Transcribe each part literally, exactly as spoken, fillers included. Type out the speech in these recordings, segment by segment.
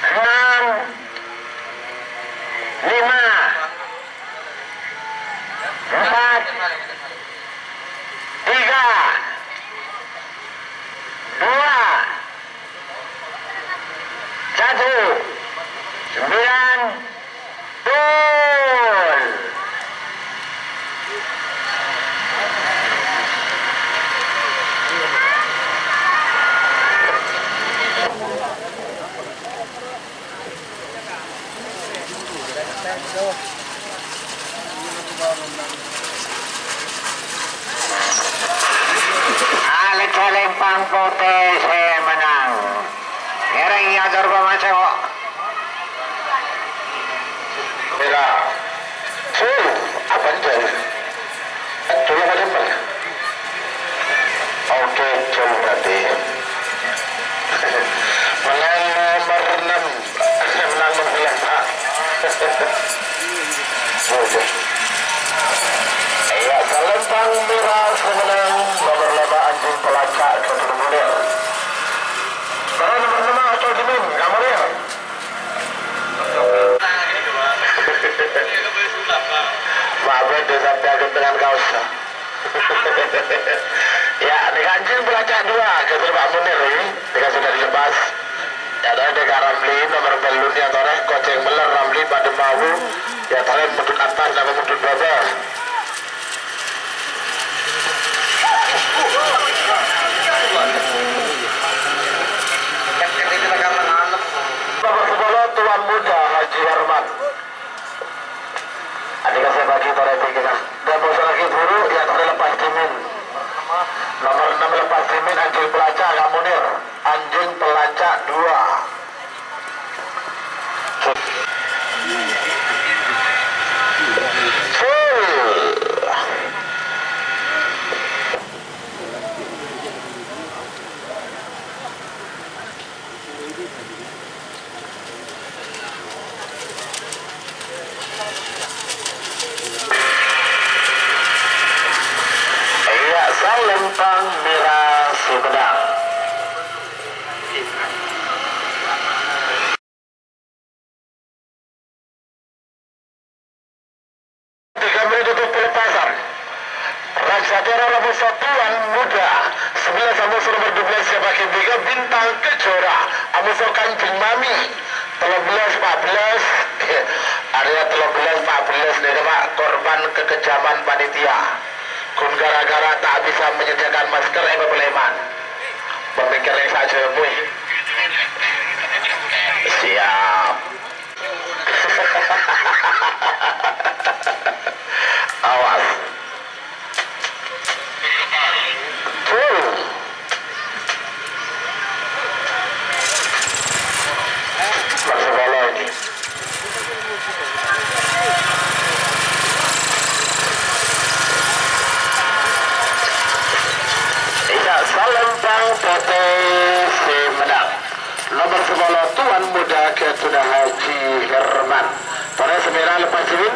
Enam, lima, empat, tiga, dua, satu, sembilan, gol. Alècca Lempang Potè sè mennang. Ngèrèng ator pamaso. Mèra. Sul, apa jâl? Sul apa jâl? Oke, Sul berarti. Mennang nomor enam. Mennang nomor enam. Oke. Iyâ, Salempang Mèra sè mennang, nomor lèma' Anjing Pelaca, Kedung Munir. Terros nomor enam, Acol Jemin, Kamunir. Maaf, Bos, sampai agentengan kaos. Ya, nèka Anjing Pelaca dua, Gator Pak Munir, ya. Nèka sudah dilepas. Ya, ada, ada Kak Ramli, nomor belun, ya, torè, Koceng Meller, Ramli, Pademawu. Ya, torè, mundhut atas, sama mundhut bawah. Nomor sepuluh, Tuan Muda Haji Herman. Adika sè bagi torè tinggi, Mas. Dan bosona lagi buru, ya, torè lepas dimin. Nomor enam lepas dimin, Anjing Pelaca, Kak Munir. Anjing Pelaca dua. Full. Iyâ, Salempang Mèra Sumedang. Tiga menit untuk pelepasan. Raksatera Rabu Satuan Muda, sebelas Amoso nomor dua belas, siapa ketiga, Bintang Kejora, Amoso Kanjeng Mami, tello belas empat belas, area tello belas empat belas nèka, Pak, korban kekejaman panitia. Ghun gara-gara ta' bisa menyediakan masker, èpapalèman. Pemikir yang saja, Mui. Siap. Awas. Full. Masih bola ini. Iyâ, Salempang Potè sè mennang. Nomor sepuluh, Tuan Muda Gatuna Haji Herman. Torè sè mèra lepas dimin.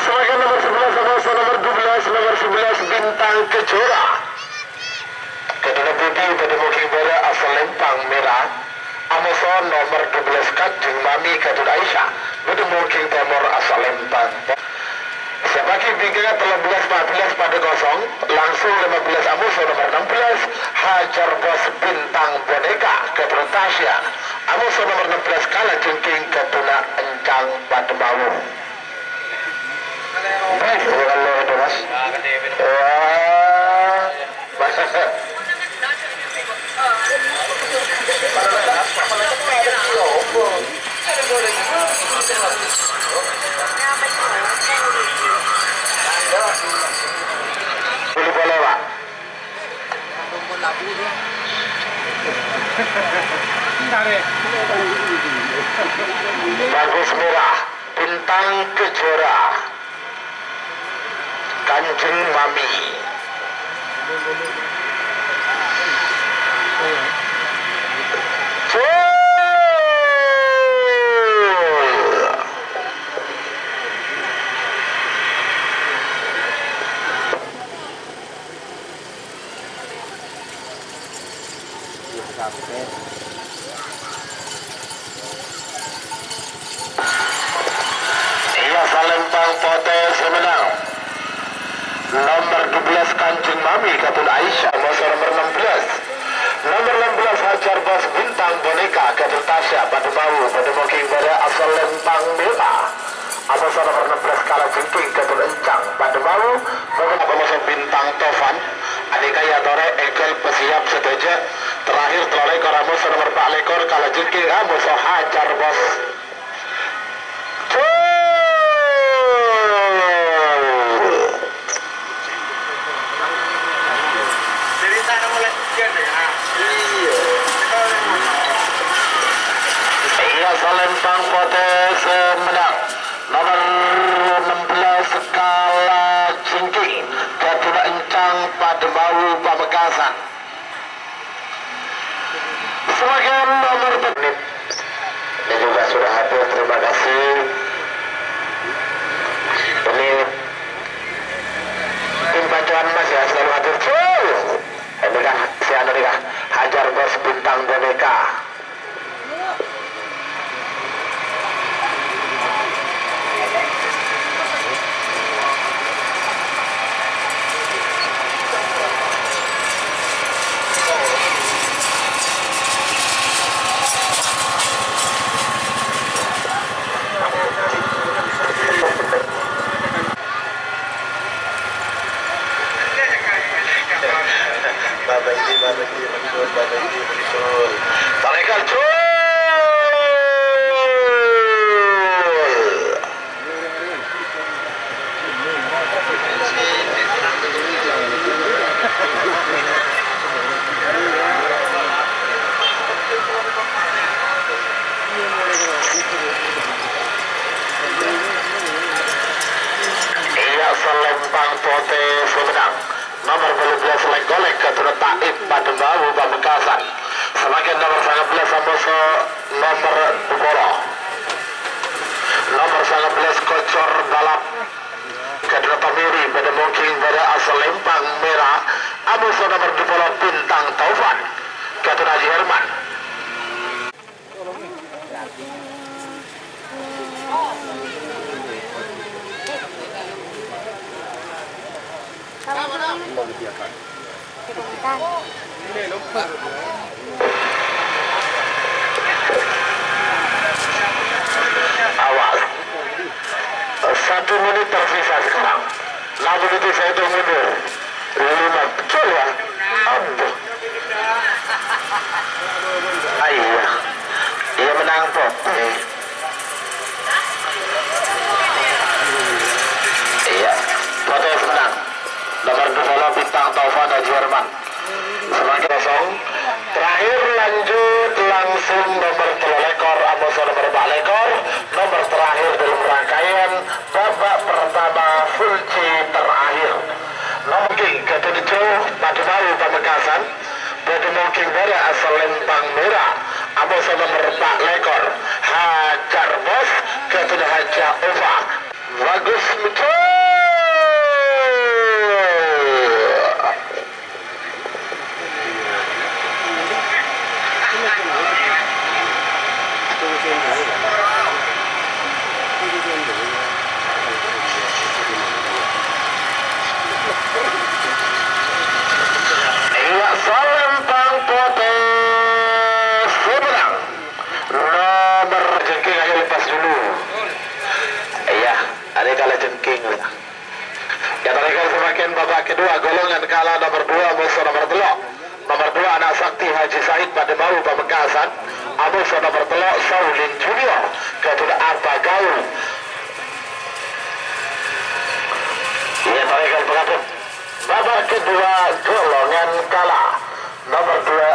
Sebagai nomor sebelas, Amoso nomor dua belas, nomor sebelas, Bintang Kejora. Gatuna Budi, Budi Muging Bara, Salempang Mèra. Amoso nomor dua belas, Kanjeng Mami Gatuna Aisyah, Budi Muging Timur, Salempang. Siapa ki bingkana tello belas empat belas padâ kosong, langsung lima belas Amoso nomor enam belas, Hajar Bos Bintang Boneka, Gatuna Tasya. Amoso nomor enam belas kalah jengking Gatuna Encang Pademawu. Baik, ya Allah, itu, Mas. Wah. Boleh, boleh, Pak. Bagus, Mèra. Bintang Kejora. Kanjeng Mami. Full. Iyâ, salempang potè sè mennang. Nomer dua belas Kanjeng Mami Khatun Aisyah, mosor nomer enam belas. Nomer enam belas Hajar Bos Bintang Boneka Khatun Tasya, padâ mau, padâ mau kèng bâdâ asalempang mèra. Amoso nomer enam belas Kala Jengking Khatun Encang, padâ mau, bâdâ amoso Bintang Tovan, anèka èyatorè èngghâl pasiap sadhâjâ. Terakhir tello lèkor amoso nomer pa' lèkor Kala Jengking amoso Hajar Bos. Gol! Iyâ, salempang potè sè mennang. Nomer enam belas Kala Jengking, Khatun Encang, padâ mau Pamekasan. Sebagian nomor pe- Ini juga sudah hadir, terima kasih. Ini tim Pancoran Mas ya, selalu hadir. Cuy! Ini kan si anu nih kan, Hajar Bos Bintang Boneka. Babadi, babadi, betul, babadi, betul. Tarekat, cuy! Iyâ, salempang potè sè mennang. Nomer bâllu bellâs Lengkolek Khatun Taib, padâ mau Pamekasan. Samangkèn nomer sangang bellâs amoso nomer dupolo. Nomer sangang bellâs Kocor Balap Khatun Tomiri, padâ mau kèng bâdâ asalempang mèra, amoso nomer dupolo Bintang Taufan Khatun Haji Herman. Awas. Satu menit tersisa sekarang. Namun itu saya hitung mundur. Lima betul ya. Aduh. Ah, iya. Iya, mennang potè. Iya. Potè mennang. Nomer dupolo Bintang Taufan Haji Herman. Samangkèn kosong. Terakhir lanjut langsung nomer tello lèkor, amoso nomer pa' lèkor, nomer terakhir dalam rangkaian babak pertama full C terakhir. Nomer kèng Khatun Ejjhu, padâ mau Pamekasan, padâ mau kèng bâdâ asalempang mèra, amoso nomer pa' lèkor, Hajar Bos, Khatun Haja Ufa. Bagus, betul. Iyâ, salempang potè sè mennang. Nomer jengking, ayo lepas dulu. Iyâ, anè Kala Jengking. Ya, tarekan samangkèn babak kedua, golongan kala nomer dua, musuh nomer tello'. Nomer dua, Anak Sakti Haji Said padâ mau Pamekasan. Musuh nomer tello', Saulin Junior, Khatun Abah Gaul. Ya, tarekan pengadep. Babak kedua, golongan kala. Nomer dua,